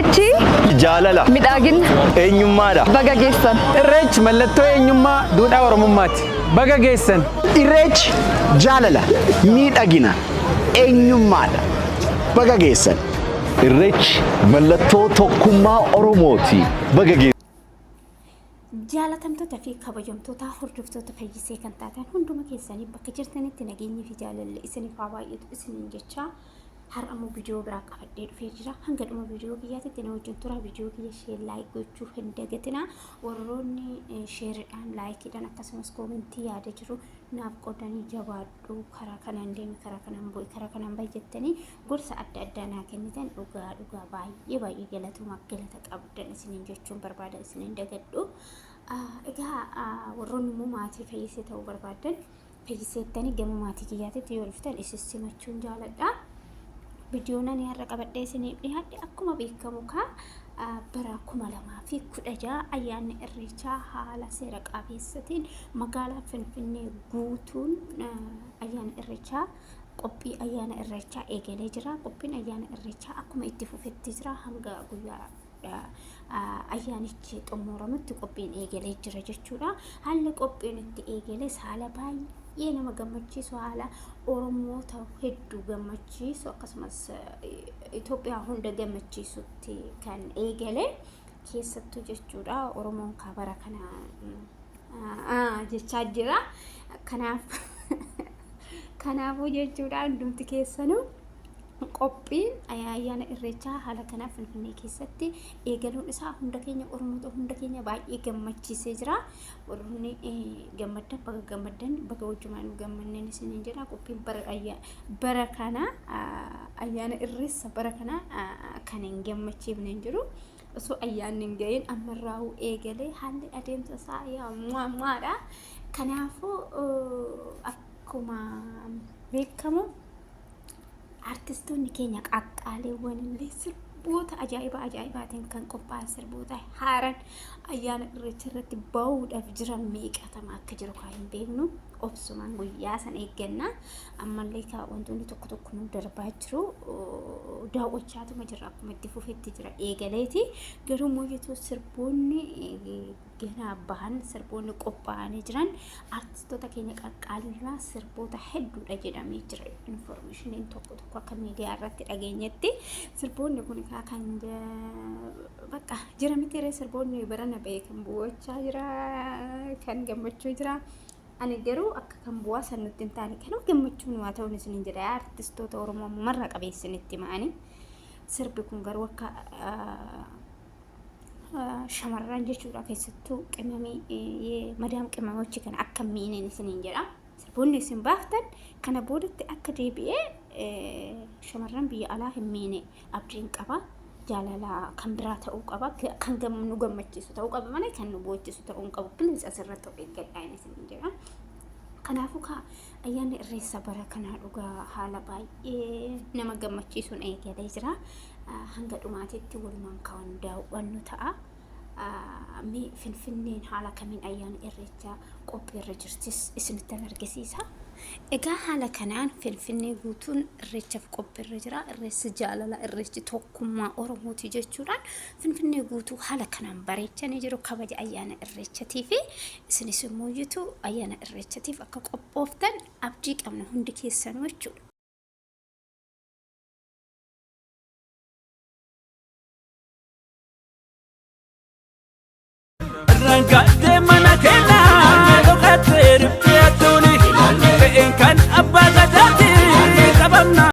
Irreechi Jaalala. Midhaagina. Eenyummaadha. Baga geessan. Irreechi mallattoo eenyummaa duudhaa Oromummaati. Baga geessan. Irreechi jaalala, miidhagina, eenyummaadha. Baga geessan. Irreechi mallattoo tokkummaa Oromooti. Baga geessan. Jaalatamtoota fi kabajamtoota hordoftoota Fayyisee kan taatan hunduma keessanii, bakka jirtanitti nageenyi fi jaalalli isiniif haa baay'atu isiniin jechaa, har'a immoo viidiyoo biraa qabadhee dhufee jira. Hanga dhuma viidiyoo kiyyaatitti na wajjin tura. Viidiyoo kiyya share, like gochuu hin dagatinaa. Warroonni shareiidhaan, likeiidhaan, akkasumas commentii yaada jiru naaf qoodanii, jabaadhu, karaa kanaan deemi, karaa kanaan bu'i, karaa kanaan baay'attanii gorsa adda addaa naa kennitan, dhugaa dhugaa baay'ee baay'ee galatuma galata qabdan isiniin jechuun barbaada, isiniin dagadhu. Egaa warroonni immoo maatii Fayyisee ta'uu barbaadan, Fayyiseettanii gama maatii kiyyaatitti yoo dhuftan isin simachuun jaaladha. Viidiyoon ani har'a qabadhee isiniif dhiyaadhe, akkuma beekamu kaa bara 2016 ayyaanni Irreechaa haala seera qabeessatiin magaalaa Finfinnee guutuun ayyaana Irreechaa, qophii ayyaana Irreechaa eegalee jira. Qophiin ayyaana Irreechaa akkuma itti fufetti jira. Hanga guyyaa ayyaanichi xumuramutti qophiin eegalee jira jechuudha. Haalli qophiin itti eegales haala baay'ee nama gammachiisu, haala Oromoota hedduu gammachiisu, akkasumas Itoophiyaa hunda gammachiisutti kan eegale keessattuu jechuudha. Oromoon bara kana jechaa jira. Kanaafuu jechuudha, hundumti keessanuu qophiin ayyaana Irreechaa haala kanaa Finfinnee keessatti eegaluun isaa hunda keenya, Oromoota hunda keenya baay'ee gammachiisee jira. Warroonni gammaddan baga gammaddan, baga wajjumaan nu gammanneen isiniin jedha. Qophiin bara kana, ayyaana Irreessa bara kana kan hin gammachiifne hin jiru. Osoo ayyaanni hin ga'iin ammarraa'uu eegalee haalli adeemsa isaa yaa mu'ammaadha. Kanaafuu akkuma beekamu artistoonni keenya qaqqaaleewwan illee sirboota ajaa'iba ajaa'ibaatiin kan qophaa'an, sirboota haaran ayyaana Irreecha irratti bahuudhaaf jiran meeqatama akka jiru kan hin beeknu, obsumaan guyyaa san eegganna. Ammallee kaa wantoonni tokko tokko nu darbaa jiru, daawwachaatuma jira, akkuma itti fufetti jira eegaleeti. Garuu mooyyatu sirboonni ganaa bahan, sirboonni qophaa'anii jiran artistoota keenya qaqqaalirraa sirboota hedduudha jedhamee jira. Informationiin tokko tokko akka miidiyaa irratti dhageenyetti sirboonni kun kan bakka jira miti, sirboonni barana ba'e kan bu'achaa jira, kan gammachuu jira. Ani garuu akka kan bu'aa san nutti hin taane, kanaaf gammachuun waa ta'uun isiniin jedha, artistoota Oromoo marra qabeessinitti ma'anii. Sirbi kun garuu akka shamarran jechuudha, keessattuu qimamii, madaam qimamochi kana akka miineen isiniin jedha. Sirboonni isin baaftan kana boodatti akka deebi'ee shamarran biyya alaa hin miine abdiin qaba. Jaalala kan biraa ta'uu qaba. Kan nu gammachiisu ta'uu qaba malee kan nu boochisu ta'uu hin qabu. Please, asirratti of eeggadhaa isiniin jedha. Kanaafuu kaa ayyaanni Irreessa bara kanaa dhugaa haala baay'ee nama gammachiisuun eegalee jira. Hanga dhumaatitti walumaan kan daawwannu ta'a. Mee Finfinneen haala kamiin ayyaana Irreechaa qophiirra jirtis isinitti argisiisa. Egaa haala kanaan Finfinnee guutuun Irreechaaf qophiirra jira. Irreessi jaalala, Irreechi tokkummaa Oromooti jechuudhaan Finfinnee guutuu haala kanaan bareechanii jiru kabaja ayyaana Irreechatii fi isinis immoo ayyaana Irreechatiif akka qophooftan abdii qabna hundi keessanuu jechuudha. Rangattee mana keenyaa dhokattee riftee atuuni fe'een kan.